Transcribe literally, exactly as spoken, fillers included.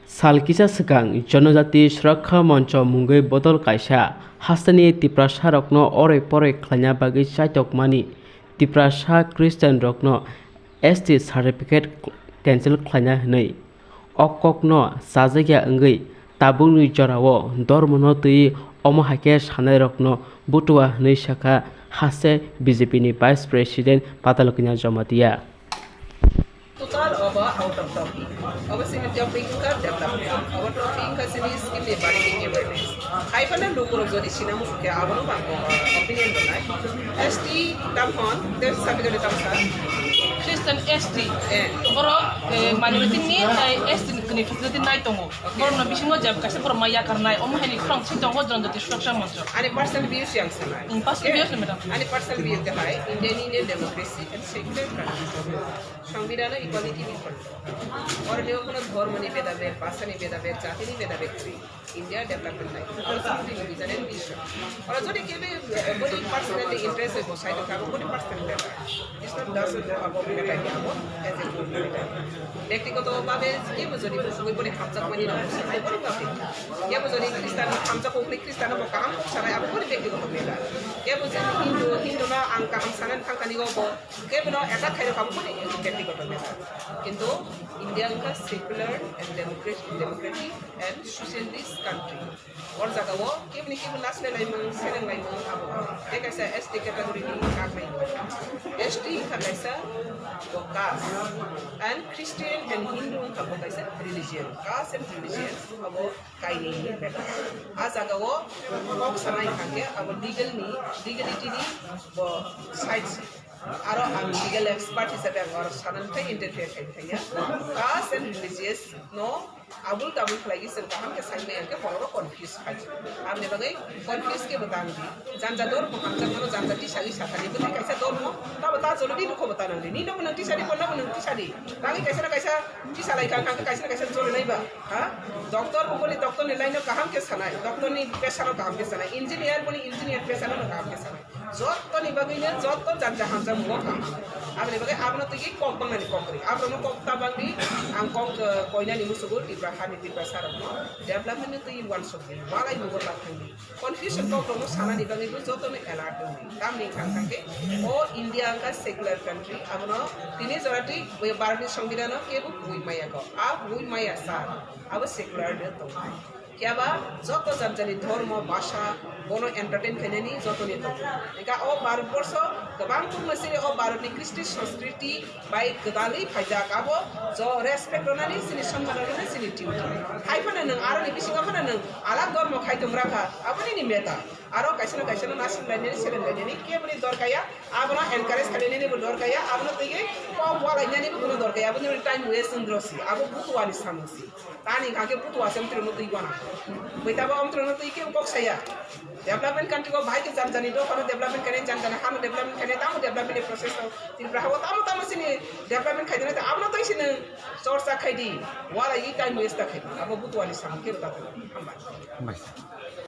Sal kisa swkang Jonojati Surakkha Moncho mungwi bodol kaisa hasteni Tiprasarokno oroi poroi khlaina bagwi chaitokmani Tiprasa Christian rokno S T certificate cancel khlaina hwnwi o kokno chajakya wngwi tabukni jorao dormono twiwi omo hai khe sanairokno butua hwnwi sakha haste B J P ni Vice President Patal Kanya Jamatia. Total obo out of topic. Obo sini topic wngkha development. Obo topic wngkha sini scheme ni bari ni awareness. Hai phano lukurok jodi sina musukkhe abono bang opinion rwnai. S T tamhon, death certificate tamsa. Christian S T. Eh. Borok, eh, minority ni, eh, S T ni kwnwi facility nai tongo. Okay. Borokno bisingo jab kaisa borok mai yakarnai. Omo haini khorang si tongo Jonojati Surakkha Moncho. Ani personal views yang sanai. Hmm, personal views ni madam. Ani personal views ke hai, India ni democracy and secular country. Songbidhano equality ni khorang. Oro ni khorang dhormo ni bedabed, bhasha ni bedabed, jati ni bedabed. India development nai. Oro samsung ni bijanen bisho. Oro jodi kebe, eh, body personal interest hoibo, sai to kabo body personal matter. It's not doesn't about matter ni abo as a group matter. Bektigoto babe kebo jodi musugoi body hamjak mani na musugoi body babe. Kebo jodi Christian hamjak hokni Christian bo kaham sanai abo body bektigoto matter. Kebo jodi Hindu, Hindu na ang kaham sanai thangkani go bo. Kebo no attack khairo kabo body bektigoto matter. Kintu India wngkha secular and democratic, democratic and socialist country. O jagao keboni kebo nasilai laimung, seleng laimung abo. Tei kaisa S T category ni kaklai. S T wngkha kaisa bo caste. And Christian and Hindu wngkha bo kaisa religion. Caste and religion abo kainwi ni bepar. A jagao kok sanai hwnkhe abo legal ni, legality ni bo side se. Aro ang legal expert hisabe ang oro sanani tei interfere khai thangya. Caste and religious no abul tabul khlai chwng kaham khe sai maya khe borok rok confuse khai. Aboni bagwi confuse khe bo tang di. Janja dormo hamjak mano janja tisa wi sakha di. Bwtwi kaisa dormo tabo ta cholo di dukho bo ta nang di. Nino bo nang tisa di, bonna bo nang tisa di. Tangwi kaisa na kaisa tisa lai kha, kha kaisa na kaisa cholo nai ba. Ha? Doctor bo boni doctor ni line no kaham khe sanai. Doctor ni pesa no kaham khe sanai. Engineer boni engineer pesa no kaham khe sanai. Jotoni bagwino joto janja hamjakmungo kaham. Aboni bagwi abono twiwi kok bangnani kok kwrwi. Abono kok ta bangdi, ang kok, eh, koinani musugo Tipra hani Tiprasarokno development ni twiwi uansukdi, walai mugo ta thangdi. Confusion kokrokno sanani bagwibo jotono alert wngdi. Tamni wngkha hwnkhe o India wngkha secular country, abono tini jora twi Bharatni Songbidanno kebo huwi maya kho. A huwi maya sa, abo secular no tongnai. Phiya ba joto jat jani dhormo, bhasha, bono entertain khainani jotoni tongo. Engkha o Bharat borsho kwbang purno siri o Bharatni kristi sanskriti bai gwdalwi phaijak, abo jo respect rwnani chini sonman rwnani chini duty. Hai phano nwng aroni bisingo phano nwng alak dhormo khai tong rakha, abo nini meta. Aro kaisa no kaisa no nasilai nani, seleng lai nani, keboni dorkar ya, abono encourage khalai nani bo dorkar ya, abono twiwi kok walai nani bo kuno dorkar ya, abo nini time waste wng rw si, abo butuani samung si. Tani hwnkha khe butua se omtwrwngno twi gwana. Bwitabo omtwrwngno twi kebo kok saya. Development country o bahai khe jani jani dophano development khainai, jani jani hano development khainai, tamo development ni process o Tripura hao tamo tamo chini development khaidinai, abono twi sini chorcha khaidi, walai time waste ta khaidi. Abo butuani samung kebo ta tong. Hambai. Hambai.